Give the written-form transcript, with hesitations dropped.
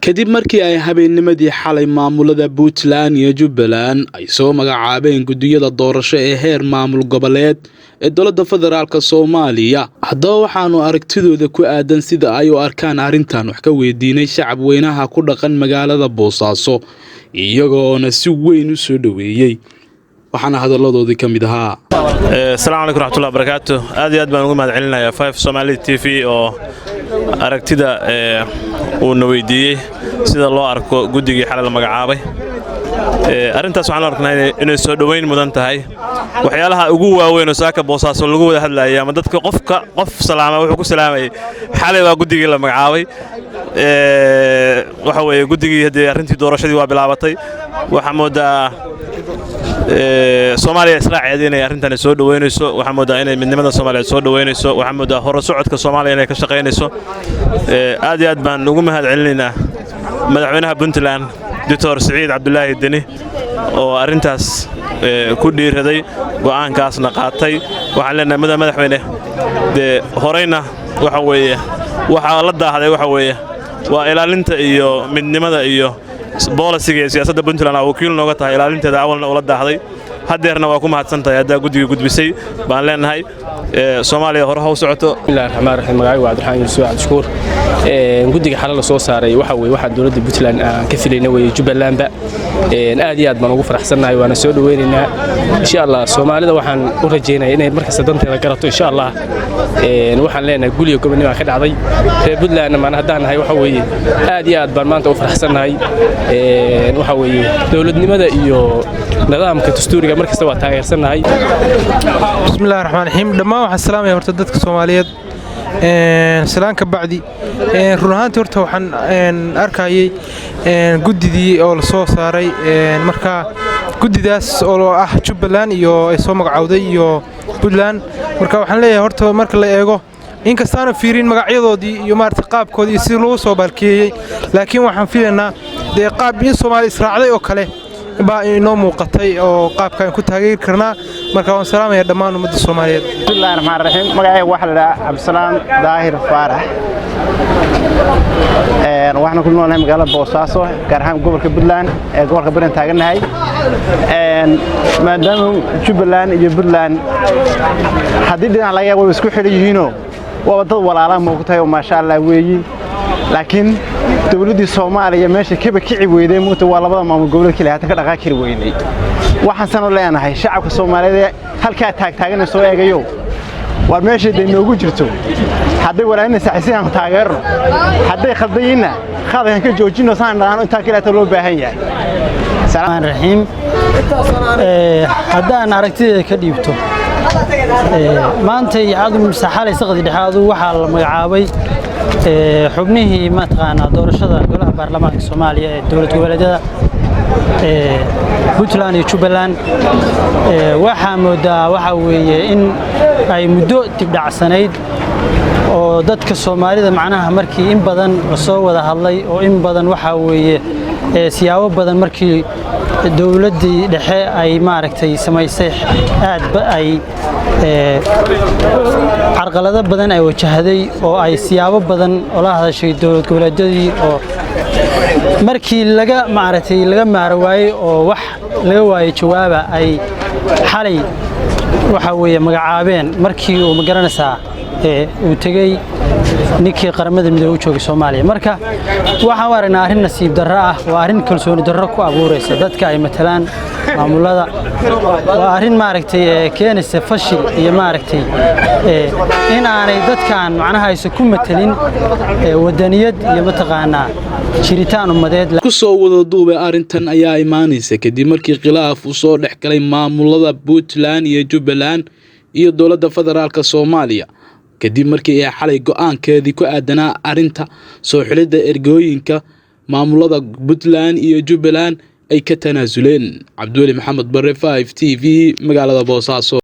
Kadib markii ay habeennimadii xalay maamulada Puntland iyo Jubbaland ay soo magacaabeen guddiyada doorasho ee heer maamul goboleed ee dowladda federaalk Soomaaliya, haddaba waxaanu aragtidooda ku aadan sida ay u arkaan arrintan wax ka weydiinay shacab weynaha ku dhaqan magaalada Boosaaso, iyagoona si weyn u soo dhoweeyey, waxaana hadaladoodii ka mid ahaa: Asalaamu calaykum raxmatullahi barakaatu. Aad iyo aad baan ugu mahad celinayaa Five Somali TV oo aragtida uuna weydiiyey sida loo arko guddigii xalay la magacaabay. Arrintaas waxaan arknaa inay soo dhoweyn mudan tahay. Waxyaalaha ugu waaweyn oo saaka Boosaaso lagu wada hadlayay ama dadka qofka qof salaama wuxuu ku salaamayay xalay waa guddigii la magacaabay. Waxa weeye guddigii haddee arrintii doorashadii waa bilaabatay. Waxaa moodaa Soomaaliya israaceeda inay arrintani soo dhoweynayso. Waxaa moodaa inay midnimada Soomaaliyeed soo dhoweynayso. Waxaa moodaa hore socodka Soomaaliya inay ka shaqaynayso. Aad iyo aad baan ugu mahad celinaynaa madaxweynaha Puntland, Doctor Siciid Cabdulaahi Deni, oo arrintaas ku dhiiraday, go'aankaasna qaatay. Waxaan leenahay, mudan madaxweyne, dee horeyna waxa weeye waxaa la daahday waxa weeye waa ilaalinta iyo midnimada iyo policy-ga iyo siyaasadda Puntland aa wakiil nooga tahay ilaalinteeda. Awalna ula daahday, haddeerna waa ku mahadsan tahay haddaa guddiga gudbisay baan leenahay. Soomaaliya hore ha u socoto. Bismillahi raxmaan raxiim. Magacaygu waa Cabdiraxmaan Yuusuf Cabdishakuur. Guddiga xalay la soo saaray waxa weye waxaa dowladda Puntland aan ka filayna weeye Jubbalandba. Aad iyo aad baan ugu faraxsannahay, waana soo dhoweynaynaa, insha Allah. Soomaalida waxaan u rajaynaya inay markasta danteeda garato, insha Allah. Waxaan leenahay guliga gobonnimo ka dhacday reer Puntlandna maan haddaan nahay. Waxa weeye aad iyo aad baan maanta u faraxsannahay. Waxa weeye dowladnimada iyo nidaamka dastuuriga markasta waa taageersannahay. Bismillahi raxmaan raxiim. Dhammaan waxaan salaamaya horta dadka Soomaaliyeed. Salaan ka bacdi, run ahaantii horta waxaan arkayay guddidii oo la soo saaray. Marka guddidaas oo ah Jubbaland iyo ay soo magacowday iyo Puntland, marka waxaan leeyahay horta marka la eego, inkastaana fiirin magacyadoodii iyo maarata qaabkoodii iyo sidii loogu soo baalkeeyey, laakiin waxaan filaynaa dee qaab in Soomaali israacday oo kale baa inoo muuqatay oo qaabka aan ku taageeri karnaa. Marka waan salaamaya dhammaan ummadda Soomaaliyeed. Bismillahi raxmaan raxiim. Magacayga waxaa la dhahaa Cabdisalaam Daahir Faarax. Waxaan ku noolnahay magaalada Boosaaso, gaar ahaan gobolka Puntland ee gobolka Barian taagannahay. Maadaama Jubbaland iyo Puntland haddii dhinac laga yaabo way isku xidhan yihiinoo waaba dad walaalaa moogtahay oo maasha Allah weeyi, laakiin dowladdii Soomaaliya meesha kaba kici weyday moogta waa labada maamul goboleed keliya hata ka dhaqaaqi kari weynay. Waxaan leenahay shacabka Soomaaliyeed halkaa taagtaagana soo eegayo, waar meesha day noogu jirto. Hadday walaalina saxaysan aan taageerno, hadday khaldayiinna khaladkan ka joojino saan dhahno. Intaa kale loo baahan yahay. Raxiim. Haddaan aragtideeda ka dhiibto, maantay mise xalay saqdi dhexaadu waxaa la magacaabay xubnihii mataqaanaa doorashada golaha baarlamaanka Soomaaliya ee dowlad goboleedyada Puntland iyo Jubbaland. Waxaa moodaa waxaa weeye in ay muddo dibdhacsanayd oo dadka Soomaalida macnaha markii in badan lasoo wada hadlay oo in badan waxaa weeye siyaabo badan markii dowladdii dhexe ay maaragtay samaysay aad ay carqalado badan ay wajahday oo ay siyaabo badan ola hadashay dowlad goboleedyadii, oo markii laga maaragtay laga maaro waayey oo wax laga waayey jawaaba, ay xalay waxa weeye magacaabeen markii uu magaranaysaa uu tegey ninkii Qaramada Midoobey u joogay Soomaaliya. Marka waxaan u aragnaa arrin nasiib darro ah, waa arrin kalsooni darro ku abuuraysa dadka ay matalaan maamulada, waa arrin maaragtay keenaysa fashil iyo maaragtay in aanay dadkan macnaha aysan ku matelin wadaniyad iyo mataqaanaa jiritaan ummadeed. Ku soo wada duubay, arrintan ayaa imaanaysa kadib markii khilaaf uu soo dhex galay maamulada Puntland iyo Jubbaland iyo dowladda federaalk Soomaaliya, kadib markii ay xalay go'aankeedii ku aadanaa arrinta soo xulidda ergooyinka maamulada Puntland iyo Jubbaland ay ka tanaasuleen. Cabdiweli Maxamed Bare, 5 TV, magaalada Boosaaso.